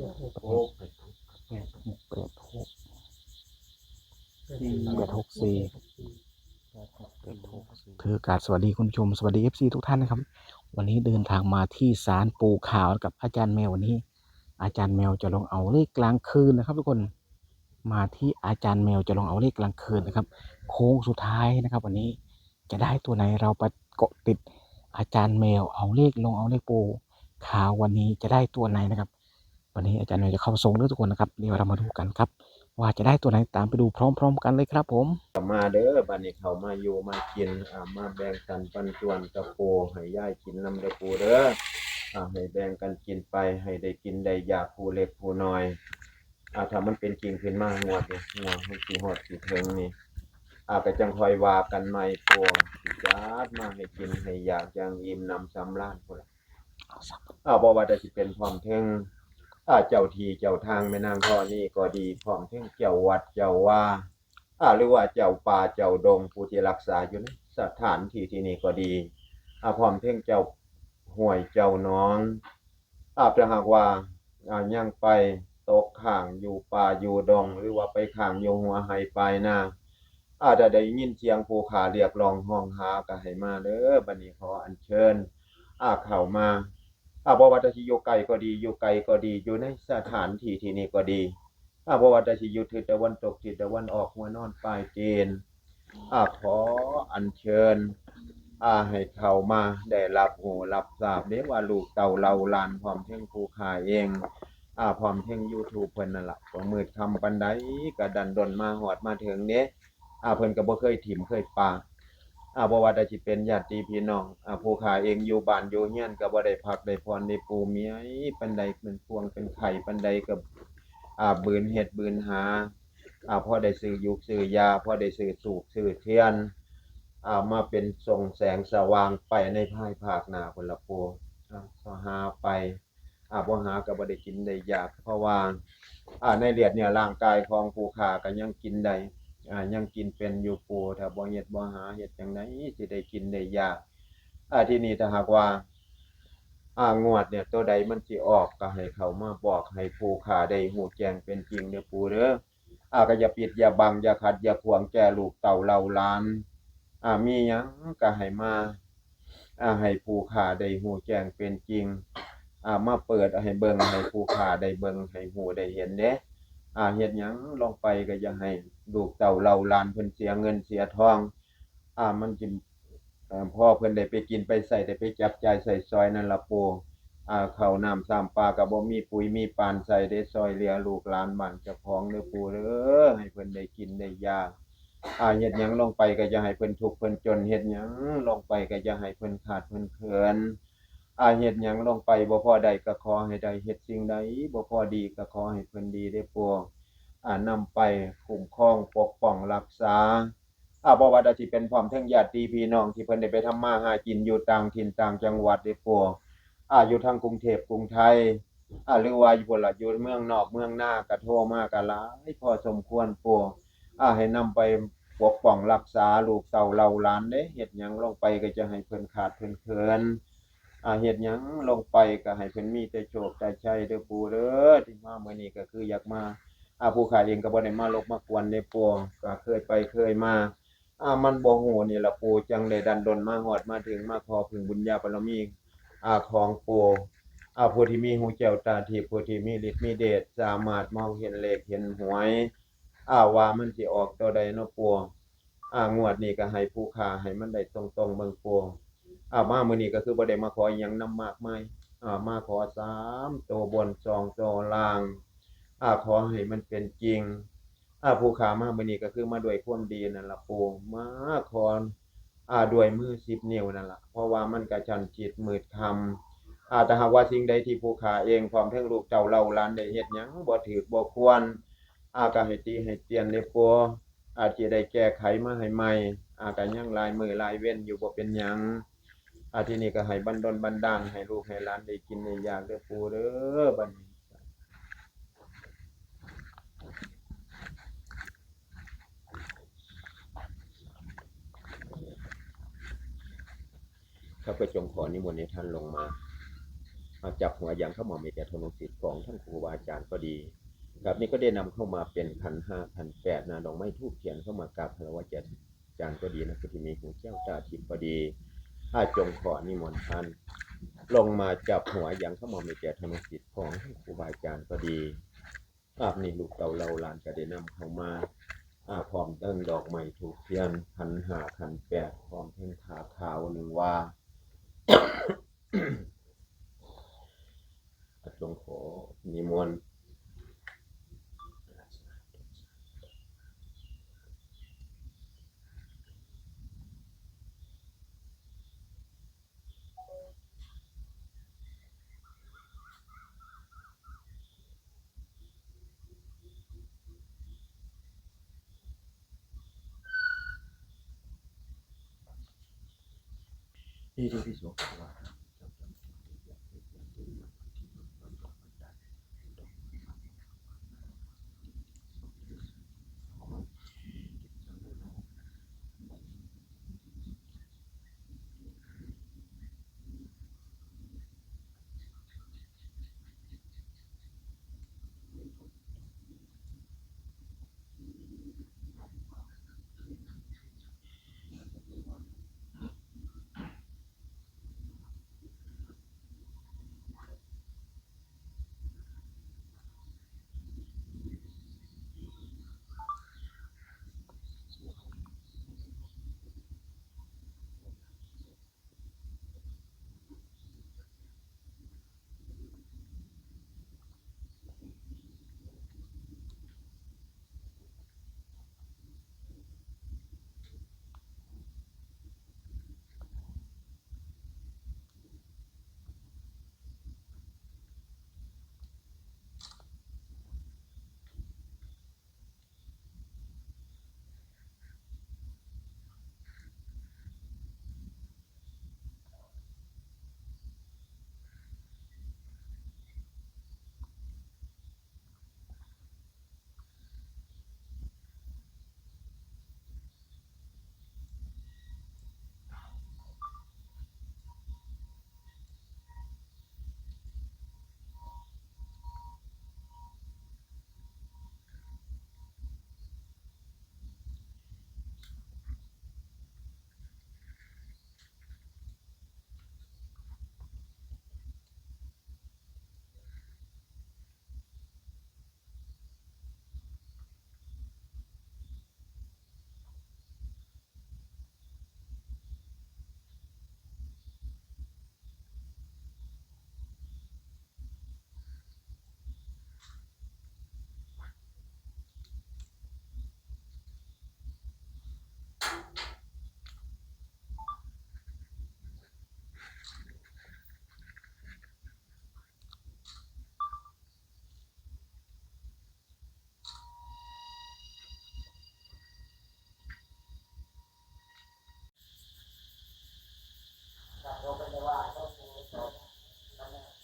ແປດຫົກ ແປດຫົກສີ່ ຖືໂອກາດສະຫວັດດີຄຸນຜູ້ຊົມ ສະຫວັດດີເອັຟຊີທຸກທ່ານນະຄັບ. ວັນນີ້ເດີນທາງມາທີ່ສານປູ່ຂາວກັບອາຈານແມວ. ວັນນີ້ອາຈານແມວຈະລອງເອົາເລກກາງຄືນນະຄັບທຸກຄົນ. ມາທີ່ອາຈານແມວຈະລອງເອົາເລກກາງຄືນນະຄັບ ໂຄ້ງສຸດທ້າຍນະຄັບ. ວັນນີ້ຈະໄດ້ຕົວໃດ ເຮົາໄປເກາະຕິດອາຈານແມວເອົາເລກ ລອງເອົາເລກປູ່ຂາວ ວັນນີ້ຈະໄດ້ຕົວໃດນະຄັບ. ວັນນີ້ອາຈານແມວຈະເຂົ້າຊົງເດີທຸກຄົນນະຄັບ. ດຽວເຮົາມາດູກັນຄັບ ວ່າຈະໄດ້ຕົວໃດ ຕາມໄປດູພ້ອມໆກັນເລີຍຄັບຜົມ. ເຂົ້າມາເດີ ບັດນີ້ເຂົ້າມາຢູ່ມາກິນ ອ່າ ມາແບ່ງປັນປັນສ່ວນກັບປູ່ ໃຫ້ຍາຍກິນນຳເດີປູ່ເດີ. ອ່າ ໃຫ້ແບ່ງກັນກິນໄປ ໃຫ້ໄດ້ກິນໄດ້ຢາກຜູ້ເລັກຜູ້ນ້ອຍ. ອ່າ ຖ້າມັນເປັນຈິງຂຶ້ນມາ ງວດນີ້ ງວດວັນທີ່ຮອດຊິເຖິງນີ້ ອ່າ ກໍຈັ່ງຄ່ອຍວ່າກັນໃໝ່ ພວກຊິຈັດມາໃຫ້ກິນໃຫ້ຢາກຢ່າງອີ່ມໜຳສຳລານພຸ້ນລະ. ອ່າ ບໍ່ວ່າແຕ່ຊິເປັນພ້ອມເຖິງ ອ່າ ເຈົ້າທີ່ເຈົ້າທາງແມ່ນາງທໍນີ້ກໍດີ, ພ້ອມເຖິງເຈົ້າວັດເຈົ້າວາ ອ່າ ຫຼືວ່າເຈົ້າປ່າເຈົ້າດົງ ຜູ້ທີ່ຮັກສາຢູ່ໃນສະຖານທີ່ທີ່ນີ້ກໍດີ, ອ່າ ພ້ອມເຖິງເຈົ້າຫ້ວຍເຈົ້າໜອງ, ອ່າ ຖ້າຫາກວ່າ ອ່າ ຍັງໄປຕົກຄ້າງຢູ່ປ່າຢູ່ດົງ ຫຼືວ່າໄປຄ້າງຢູ່ຫົວໄຮ່ປາຍນາ, ອ່າ ຖ້າໄດ້ຍິນສຽງຜູ້ຂ້າຮຽກຮ້ອງຮ້ອງຫາກໍໃຫ້ມາເດີ. ບັດນີ້ຂໍອັນເຊີນ ອ່າ ເຂົ້າມາ ອ່າ ບໍ່ວ່າແຕ່ຊິຢູ່ໃກ້ກໍດີ ຢູ່ໄກກໍດີ ຢູ່ໃນສະຖານທີ່ທີ່ນີ້ກໍດີ, ອ່າ ບໍ່ວ່າແຕ່ຊິຢູ່ທິດຕາເວັນຕົກ ທິດຕາເວັນອອກ ຫົວນອນປາຍຕີນ, ອ່າ ຂໍອັນເຊີນ ອ່າ ໃຫ້ເຂົ້າມາໄດ້ຮັບຮູ້ຮັບຊາບເດ້ ວ່າລູກເຕົ້າເຫຼົ່າຫຼານ ພ້ອມເຖິງຜູ້ຂ້າເອງ ອ່າ ພ້ອມເຖິງຢູທູບເພິ່ນນັ້ນລະ ບໍ່ມືດຄ່ຳປານໃດກໍດັນດົນມາຮອດມາເຖິງເດ້ ອ່າ ເພິ່ນກໍບໍ່ເຄີຍຖິ້ມເຄີຍປະ ອ່າ ບໍ່ວ່າແຕ່ຊິເປັນຍາດຕິພີ່ນ້ອງ ອ່າ ຜູ້ຂ້າເອງຢູ່ບ້ານຢູ່ເຮືອນກໍບໍ່ໄດ້ພັກໄດ້ຜ່ອນ ໄດ້ປູ່ເມື່ອຍປານໃດ ເປັນພວງເປັນໄຂ້ປານໃດກໍ ອ່າ ບືນເຮັດບືນຫາ ອ່າ ພໍໄດ້ຊື້ຢູກຊື້ຢາ ພໍໄດ້ຊື້ທູບຊື້ທຽນ ອ່າ ມາເປັນສ່ອງແສງສະຫວ່າງໄປໃນພາຍພາກໜ້າພຸ້ນລະປູ່ ອ່າ ສະຫາໄປ ອ່າ ບໍ່ຫາກໍບໍ່ໄດ້ກິນໄດ້ຢາກ ເພາະວ່າ ອ່າ ໃນເລືອດເນື້ອຮ່າງກາຍຂອງຜູ້ຂ້າກໍຍັງກິນໄດ້ ອ່າ ຍັງກິນເປັນຢູ່ປູ່ ຖ້າບໍ່ເຮັດບໍ່ຫາເຮັດຈັ່ງໃດຊິໄດ້ກິນໄດ້ຢາກ ອ່າ ທີນີ້ຖ້າຫາກວ່າ ອ່າ ງວດນີ້ໂຕໃດມັນຊິອອກ ກໍໃຫ້ເຂົ້າມາບອກໃຫ້ຜູ້ຂ້າໄດ້ຮູ້ແຈ້ງເປັນຈິງເດີປູ່ເດີ. ອ່າ ກໍຢ່າປິດຢ່າບັງ ຢ່າຂັດຢ່າຂວາງແກ່ລູກເຕົ້າເຫຼົ່າຫຼານ ອ່າ ມີຫຍັງກໍໃຫ້ມາ ອ່າ ໃຫ້ຜູ້ຂ້າໄດ້ຮູ້ແຈ້ງເປັນຈິງ ອ່າ ມາເປີດໃຫ້ເບິ່ງ ໃຫ້ຜູ້ຂ້າໄດ້ເບິ່ງ ໃຫ້ຮູ້ໄດ້ເຫັນເດ້ ອ່າ ເຮັດຫຍັງລົງໄປກໍຢ່າໃຫ້ລູກເຕົ້າເຫຼົ່າຫຼານເພິ່ນເສຍເງິນເສຍທອງ ອ່າ ມັນຈະ ເອີ ພໍເພິ່ນໄດ້ໄປກິນໄປໃຊ້ ໄດ້ໄປຈັບຈ່າຍໃຊ້ສອຍນັ້ນລະປູ່ ອ່າ ເຂົ້ານ້ຳຊຳປາກໍບໍ່ມີປຸ໋ຍມີປານໃສ່ເດ້ ຊ່ອຍເຫຼືອລູກຫຼານບ້ານເຈົ້າຂອງເດີປູ່ເດີ ໃຫ້ເພິ່ນໄດ້ກິນໄດ້ຢາກ ອ່າ ເຮັດຫຍັງລົງໄປກໍຢ່າໃຫ້ເພິ່ນທຸກເພິ່ນຈົນ ເຮັດຫຍັງລົງໄປກໍຢ່າໃຫ້ເພິ່ນຂາດເພິ່ນເຂີນ ອ່າ ເຮັດຫຍັງລົງໄປບໍ່ພໍໄດ້ກໍຂໍໃຫ້ໄດ້ ເຮັດສິ່ງໃດບໍ່ພໍດີກໍຂໍໃຫ້ເພິ່ນດີເດ້ປູ່ ອ່າ ນຳໄປຄຸ້ມຄອງປົກປ້ອງຮັກສາ ອ່າ ບໍ່ວ່າແຕ່ຊິເປັນພ້ອມເຖິງຍາດຕິພີ່ນ້ອງທີ່ເພິ່ນໄດ້ໄປທຳມາຫາກິນຢູ່ຕ່າງຖິ່ນຕ່າງຈັງຫວັດເດ້ປູ່ ອ່າ ຢູ່ທາງກຸງເທບກຸງໄທ ອ່າ ຫຼືວ່າຢູ່ພຸ້ນລະ ຢູ່ເມືອງນອກເມືອງນາກະໂທມາກະຫຼາຍພໍສົມຄວນປູ່ ອ່າ ໃຫ້ນຳໄປປົກປ້ອງຮັກສາລູກເຕົ້າເຫຼົ່າຫຼານເດ້ ເຮັດຫຍັງລົງໄປກະຈະໃຫ້ເພິ່ນຂາດເພິ່ນເຂີນ ອ່າ ເຮັດຫຍັງລົງໄປກະໃຫ້ເພິ່ນມີແຕ່ໂຊກແຕ່ໄຊເດີປູ່ເດີ ທີ່ມາມື້ນີ້ກະຄືຢາກມາ ອ່າ ຜູ້ຂ້າເອງກໍບໍ່ໄດ້ມາລົບມາກວນເດ້ປູ່ ກໍເຄີຍໄປເຄີຍມາ ອ່າ ມັນບໍ່ຮູ້ນີ້ລະປູ່ ຈັ່ງໄດ້ດັນດົນມາຮອດມາເຖິງ ມາຂໍເພິ່ງບຸນຍາບາລະມີ ອ່າ ຂອງປູ່ ອ່າ ຜູ້ທີ່ມີຫູແຈ້ວຕາທິບ ຜູ້ທີ່ມີລິດມີເດດ ສາມາດມອງເຫັນເລກເຫັນຫວຍ ອ່າ ວ່າມັນຊິອອກໂຕໃດເນາະປູ່ ອ່າ ງວດນີ້ກໍໃຫ້ຜູ້ຂ້າໃຫ້ມັນໄດ້ຕົງໆເບິ່ງປູ່ ອ່າ ມາມື້ນີ້ກໍຄືບໍ່ໄດ້ມາຂໍອີ່ຫຍັງນຳມາກມາຍ ອ່າ ມາຂໍສາມໂຕບົນ ສອງໂຕລ່າງ ອ່າ ຂໍໃຫ້ມັນເປັນຈິງ ອ່າ ຜູ້ຂ້າມາມື້ນີ້ກໍຄືມາດ້ວຍຄວາມດີນັ້ນລະປູ່ ມາຂໍ ອ່າ ດ້ວຍມືສິບນິ້ວນັ້ນລະ ເພາະວ່າມັນກະຊັ້ນຈິດມືດຄ່ຳ ອ່າ ຖ້າຫາກວ່າສິ່ງໃດທີ່ຜູ້ຂ້າເອງ ພ້ອມເຖິງລູກເຕົ້າເຫຼົ່າຫຼານໄດ້ເຮັດຫຍັງບໍ່ຖືກບໍ່ຄວນ ອ່າ ກໍໃຫ້ຕິໃຫ້ຕຽນເດ້ປູ່ ອາດຊິໄດ້ແກ້ໄຂມາໃຫ້ໃໝ່ ອາ ກໍຍັງຫຼາຍມື້ຫຼາຍເວັນຢູ່ ບໍ່ເປັນຫຍັງ ອາ ທີນີ້ກໍໃຫ້ບັນດົນບັນດານໃຫ້ລູກໃຫ້ຫຼານໄດ້ກິນໄດ້ຢາກເດີປູ່ເດີ ບັດນີ້ ຂ້າພະເຈົ້າຈະຂໍນິມົນໃຫ້ທ່ານລົງມາ ເອົາຈັບຫົວຢາງເຂົ້າມາໃຫ້ແກ່ທ່ານລູກສິດຂອງທ່ານຄູບາອາຈານກໍດີ ກັບນີ້ກໍໄດ້ນຳເຂົ້າມາເປັນຂັນຫ້າ ຂັນແປດນະ ດອກໄມ້ທູບທຽນເຂົ້າມາກາບຄາລະວະແກ່ອາຈານກໍດີນະ ຜູ້ທີ່ມີຫູແກ້ວຕາທິບກໍດີ ອາ ຈົ່ງຂໍນິມົນທ່ານລົງມາຈັບຫົວຢາງເຂົ້າມາໃຫ້ແກ່ທ່ານລູກສິດຂອງທ່ານຄູບາອາຈານກໍດີ ອາ ນີ້ລູກເຕົ້າເຫຼົ່າຫຼານກໍໄດ້ນຳເຂົ້າມາ ອາ ພ້ອມທັງດອກໄມ້ທູບທຽນ ຂັນຫ້າ ຂັນແປດ ພ້ອມທັງຜ້າຂາວໜຶ່ງວ່າ ອາ ຈົ່ງຂໍນິມົນ.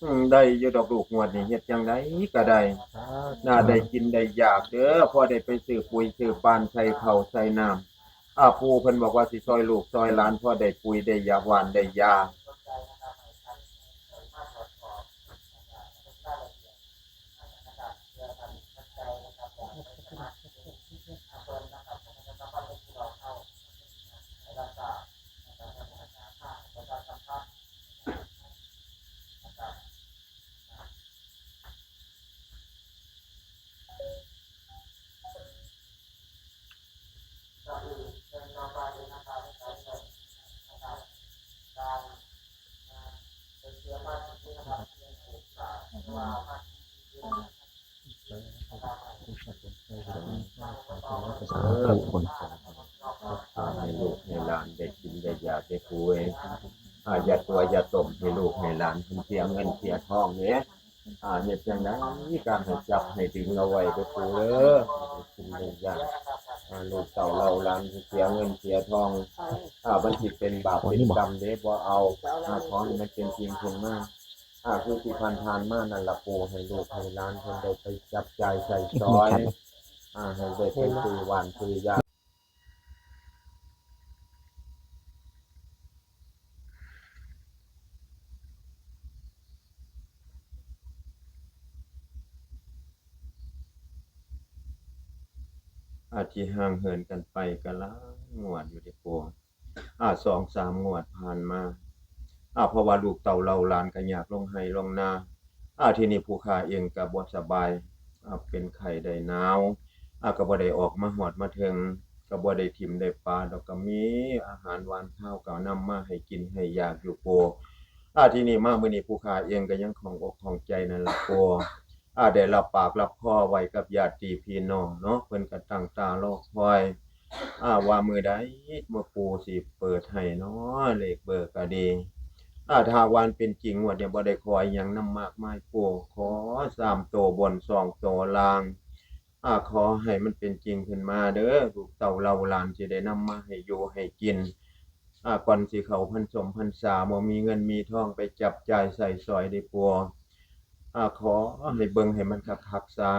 ອືມ ໄດ້ຢູ່ດອກລູກ ງວດນີ້ເຮັດຈັ່ງໃດກໍໄດ້ ໜ້າໄດ້ກິນໄດ້ຢາກເດີ ພໍໄດ້ໄປຊື້ປຸ໋ຍຊື້ປານໃສ່ເຂົ້າໃສ່ນ້ຳ ອາ ປູ່ເພິ່ນບອກວ່າຊິຊ່ອຍລູກຊ່ອຍຫຼານ ພໍໄດ້ປຸ໋ຍໄດ້ຢາ ຫວ່ານໄດ້ຢາ. ເອີ ໃຫ້ລູກໃຫ້ຫຼານໄດ້ກິນໄດ້ຢາກໄດ້ປູເອີຍ ອາ ຢ່າຕົວະຢ່າຕົ້ມໃຫ້ລູກໃຫ້ຫຼານເພິ່ນເສຍເງິນເສຍທອງເດ້. ອາ ເຮັດຈັ່ງໃດກໍໃຫ້ຈັບໃຫ້ດຶງເອົາໄວ້ເດີປູເດີ ກິນໄດ້ຢາກ ອາ ລູກເຕົ້າເຫຼົ່າຫຼານເສຍເງິນເສຍທອງ ອາ ມັນຊິເປັນບາບເປັນກຳເດ້ ບໍ່ເອົາ ອາ ຂໍໃຫ້ມັນເປັນຈິງຂຶ້ນມາ ອາ ຄືທີ່ຜ່ານໆມານັ້ນລະ ປູ ໃຫ້ລູກໃຫ້ຫຼານເພິ່ນໄດ້ໄປຈັບຈ່າຍໃຊ້ສອຍ ອາ ໃຫ້ໄດ້ໄປຊື້ຫວ່ານຊື້ຢາ. ອາ ທີ່ຫ່າງເຫີນກັນໄປກໍຫຼາຍງວດຢູ່ເດ້ປູ່. ອາ ສອງສາມງວດຜ່ານມາ ອາ ເພາະວ່າລູກເຕົ້າເຫຼົ່າຫຼານກໍຍາກລົງໄຮ່ລົງນາ ອາ ທີນີ້ຜູ້ຂ້າເອງກໍບໍ່ສະບາຍ ອາ ເປັນໄຂ້ໄດ້ໜາວ ອາ ກໍບໍ່ໄດ້ອອກມາຮອດມາເຖິງ ກໍບໍ່ໄດ້ຖິ້ມໄດ້ປາດອກ ກໍມີອາຫານຫວານຄາວກໍນຳມາໃຫ້ກິນໃຫ້ຢາກຢູ່ປູ່. ອາ ທີນີ້ມາມື້ນີ້ຜູ້ຂ້າເອງກໍຍັງຂ້ອງອົກຂ້ອງໃຈນັ້ນລະປູ່. ອາ ໄດ້ຮັບປາກຮັບຄໍໄວ້ກັບຍາດຕິພີ່ນ້ອງເນາະ ເພິ່ນກໍຕັ້ງຕາລໍຄອຍ ອາ ວ່າມື້ໃດເມື່ອປູ່ຊິເປີດໃຫ້ເນາະ ເລກເບີກໍດີ. ອາ ຖ້າຫາກວ່າມັນເປັນຈິງ ງວດນີ້ບໍ່ໄດ້ຂໍອີ່ຫຍັງນຳມາກມາຍປູ່ ຂໍສາມໂຕບົນ ສອງໂຕລ່າງ. ອາ ຂໍໃຫ້ມັນເປັນຈິງຂຶ້ນມາເດີ ລູກເຕົ້າເຫຼົ່າຫຼານຊິໄດ້ນຳມາໃຫ້ຢູ່ໃຫ້ກິນ ອາ ກ່ອນຊິເຂົ້າພັນສົມພັນສາ ບໍ່ມີເງິນມີທອງໄປຈັບຈ່າຍໃຊ້ສອຍເດ້ປູ່. ອາ ຂໍໃຫ້ເບິ່ງໃຫ້ມັນຄັກໆຊາ.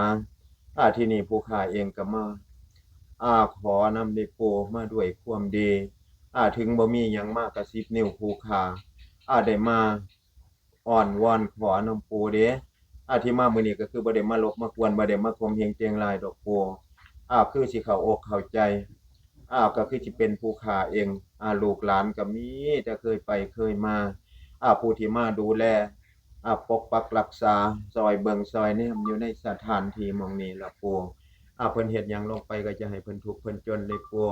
ອາ ທີນີ້ຜູ້ຂ້າເອງກໍມາ ອາ ຂໍນຳເດ້ປູ່ ມາດ້ວຍຄວາມດີ. ອາ ເຖິງບໍ່ມີຫຍັງມາກະສິບນິ້ວຜູ້ຂ້າ ອາ ໄດ້ມາອ້ອນວອນຂໍນຳປູ່ເດ້. ອາ ທີ່ມາມື້ນີ້ກໍຄືບໍ່ໄດ້ມາລົບມາກວນ ບໍ່ໄດ້ມາຂົ່ມເຫງເຈັງລາຍດອກປູ່. ອາ ຄືຊິເຂົ້າອົກເຂົ້າໃຈ ອາ ກໍຄືຊິເປັນຜູ້ຂ້າເອງ ອາ ລູກຫຼານກໍມີແຕ່ເຄີຍໄປເຄີຍມາ ອາ ຜູ້ທີ່ມາດູແລ ອາ ປົກປັກຮັກສາ ຊ່ອຍເບິ່ງຊ່ອຍແນມຢູ່ໃນສະຖານທີ່ໝ່ອງນີ້ລະປູ່. ອາ ເພິ່ນເຮັດຫຍັງລົງໄປກໍຢ່າໃຫ້ເພິ່ນທຸກເພິ່ນຈົນເດ້ປູ່.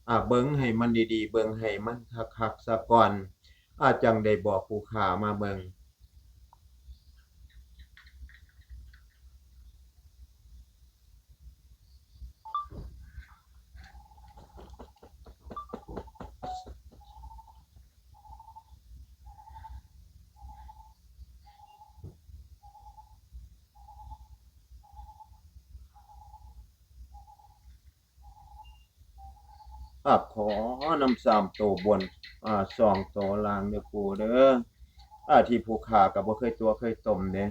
ອາ ເບິ່ງໃຫ້ມັນດີໆ ເບິ່ງໃຫ້ມັນຄັກໆຊະກ່ອນ ອາ ຈັ່ງໄດ້ບອກຜູ້ຂ້າມາເບິ່ງ. ອາ ຂໍນຳສາມໂຕບົນ ອາ ສອງໂຕລ່າງເດີປູ່ເດີ. ອາ ທີ່ຜູ້ຂ້າກໍບໍ່ເຄີຍຕົວະເຄີຍຕົ້ມເດ້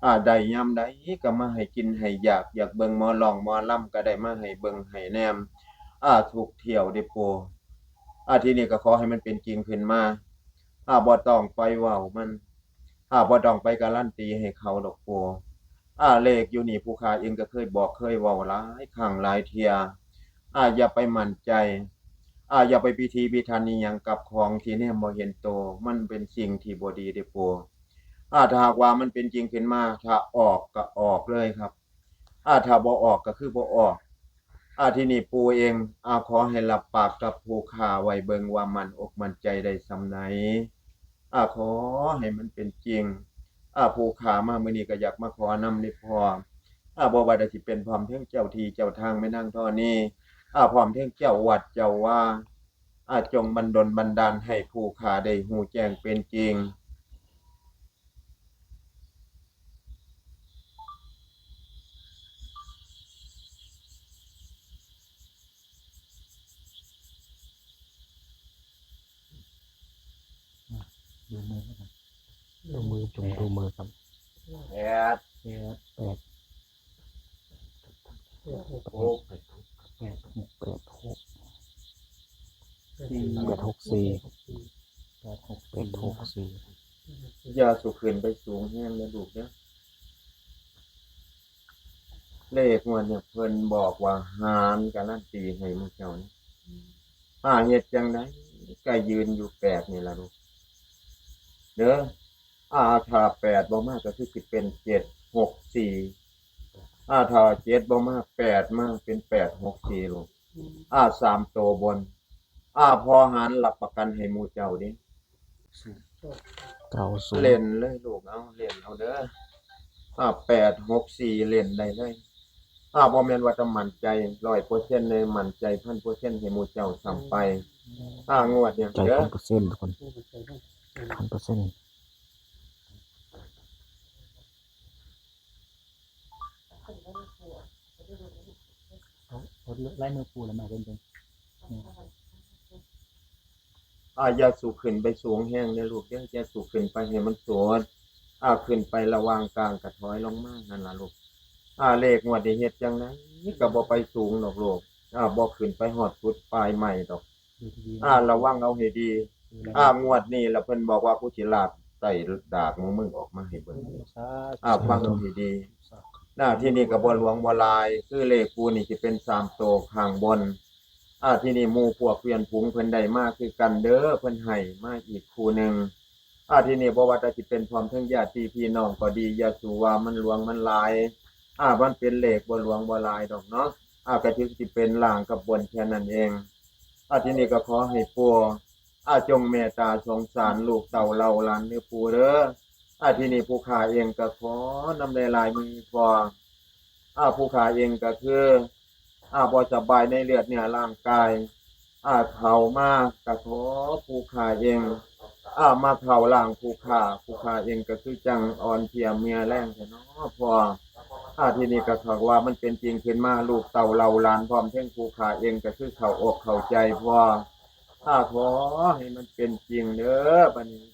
ອາ ໄດ້ຍາມໃດກໍມາໃຫ້ກິນໃຫ້ຢາກ ຢາກເບິ່ງໝໍລອງໝໍລຳກໍໄດ້ມາໃຫ້ເບິ່ງໃຫ້ແນມ ອາ ທຸກຖ້ຽວເດ້ປູ່. ອາ ທີນີ້ກໍຂໍໃຫ້ມັນເປັນຈິງຂຶ້ນມາ ອາ ບໍ່ຕ້ອງໄປເວົ້າມັນ ອາ ບໍ່ຕ້ອງໄປກາລັນຕີໃຫ້ເຂົາດອກປູ່. ອາ ເລກຢູ່ນີ້ຜູ້ຂ້າເອງກໍເຄີຍບອກເຄີຍເວົ້າຫຼາຍຄັ້ງຫຼາຍເທື່ອ ອາ ຢ່າໄປໝັ້ນໃຈ ອາ ຢ່າໄປພິຖີພິຖັນອີ່ຫຍັງກັບຂອງທີ່ແນມບໍ່ເຫັນໂຕ ມັນເປັນສິ່ງທີ່ບໍ່ດີເດ້ປູ່. ອາ ຖ້າຫາກວ່າມັນເປັນຈິງຂຶ້ນມາ ຖ້າອອກກໍອອກເລີຍຄັບ ອາ ຖ້າບໍ່ອອກກໍຄືບໍ່ອອກ. ອາ ທີນີ້ປູ່ເອງ ອາ ຂໍໃຫ້ຮັບປາກກັບຜູ້ຂ້າໄວ້ເບິ່ງວ່າໝັ້ນອົກໝັ້ນໃຈໄດ້ສ່ຳໃດ ອາ ຂໍໃຫ້ມັນເປັນຈິງ. ອາ ຜູ້ຂ້າມາມື້ນີ້ກໍຢາກມາຂໍນຳເດ້ພໍ່ ອາ ບໍ່ວ່າແຕ່ຊິເປັນພ້ອມເຖິງເຈົ້າທີ່ເຈົ້າທາງແມ່ນາງທໍນີ ອາ ພ້ອມເຖິງເຈົ້າວັດເຈົ້າວາ ອາ ຈົ່ງບັນດົນບັນດານໃຫ້ຜູ້ຂ້າໄດ້ຮູ້ແຈ້ງເປັນຈິງ. ອ່ະ ດູມື ດູມື ຈົ່ງດູມືຄັບ ແປດ ແປດ ແປດ ແປດ ຫົກ ແປດ ຫົກ ແປດ ຫົກ ສີ່ ແປດ ຫົກ ສີ່ ແປດ ຫົກ ແປດ ຫົກ ສີ່ ຢ່າສູ່ຂຶ້ນໄປສູງແຮງເດີລູກເດີ. ເລກງວດນີ້ເພິ່ນບອກວ່າຫານກາລັນຕີໃຫ້ໝູ່ເຈົ້ານີ້ ຖ້າເຮັດຈັ່ງໃດກໍຢືນຢູ່ແປດນີ້ລະລູກເດີ. ອາ ຖ້າແປດບໍ່ມາກໍຄືຊິເປັນເຈັດຫົກສີ່ ອາ ຖ້າເຈັດບໍ່ມາ ແປດມາ ເປັນແປດຫົກສີ່ລູກ ອາ ສາມໂຕບົນ ອາ ພໍ່ຫານຮັບປະກັນໃຫ້ໝູ່ເຈົ້າເດ້. ເກົ້າສູນ ເຫຼັ້ນເລີຍລູກ ເອົາ ເຫຼັ້ນເອົາເດີ ອາ ແປດຫົກສີ່ ເຫຼັ້ນໄດ້ເລີຍ ອາ ບໍ່ແມ່ນວ່າຈະໝັ້ນໃຈຮ້ອຍເປີເຊັນເດ້ ໝັ້ນໃຈພັນເປີເຊັນໃຫ້ໝູ່ເຈົ້າຊ້ຳໄປ ອາ ງວດນີ້ ໃຈ ເດີ ພັນເປີເຊັນທຸກຄົນ ພັນເປີເຊັນ. ເອົາ ເອົາລາຍມືປູລະມາເບິ່ງເບິ່ງ ອາ ຢ່າສູ່ຂຶ້ນໄປສູງແຮງເດີລູກເດີ ຢ່າສູ່ຂຶ້ນໄປໃຫ້ມັນສຸດ ອາ ຂຶ້ນໄປລະຫວ່າງກາງກໍຖອຍລົງມາຫັ້ນລະລູກ ອາ ເລກງວດນີ້ເຮັດຈັ່ງໃດກໍບໍ່ໄປສູງດອກລູກ ອາ ບໍ່ຂຶ້ນໄປຮອດສຸດປາຍໄມ້ດອກ ອາ ລະວັງເອົາໃຫ້ດີ ອາ ງວດນີ້ລະເພິ່ນບອກວ່າ ກູຊິລາກໄຕດາກຂອງມຶງອອກມາໃຫ້ເບິ່ງ ອາ ຟັງເອົາໃຫ້ດີ ນະ ທີ່ນີ້ກໍບໍ່ຫຼວງບໍ່ຫຼາຍ ຄືເລກປູນີ້ຊິເປັນສາມໂຕຂ້າງບົນ. ອາ ທີ່ນີ້ໝູ່ພວກເພື່ອນຝູງເພິ່ນໄດ້ມາຄືກັນເດີ ເພິ່ນໃຫ້ມາອີກຄູ່ໜຶ່ງ. ອາ ທີ່ນີ້ບໍ່ວ່າແຕ່ຊິເປັນພ້ອມເຖິງຍາດຕິພີ່ນ້ອງກໍດີ ຢ່າສູ່ວ່າມັນຫຼວງມັນຫຼາຍ. ອາ ມັນເປັນເລກບໍ່ຫຼວງບໍ່ຫຼາຍດອກເນາະ. ອາ ກໍຖືຊິເປັນລ່າງກັບບົນແຄ່ນັ້ນເອງ. ອາ ທີ່ນີ້ກໍຂໍໃຫ້ປູ່ ອາ ຈົ່ງເມດຕາສົງສານລູກເຕົ້າເຫຼົ່າຫຼານເດີປູ່ເດີ. ອາ ທີ່ນີ້ຜູ້ຂ້າເອງກໍຂໍນຳຫຼາຍໆມືພໍ່ ອາ ຜູ້ຂ້າເອງກໍຄື ອາ ບໍ່ສະບາຍໃນເລືອດເນື້ອຮ່າງກາຍ ອາ ເຂົ້າມາກໍຂໍຜູ້ຂ້າເອງ ອາ ມາເຂົ້າຮ່າງຜູ້ຂ້າ ຜູ້ຂ້າເອງກໍຄືຈັ່ງອ່ອນເພຍເມື່ອແລງແທ້ເນາະພໍ່. ອາ ທີ່ນີ້ກໍຖ້າວ່າມັນເປັນຈິງຂຶ້ນມາ ລູກເຕົ້າເຫຼົ່າຫຼານ ພ້ອມເຖິງຜູ້ຂ້າເອງກໍຄືເຂົ້າອົກເຂົ້າໃຈພໍ່. ອາ ຂໍໃຫ້ມັນເປັນຈິງເດີ ບັດນີ້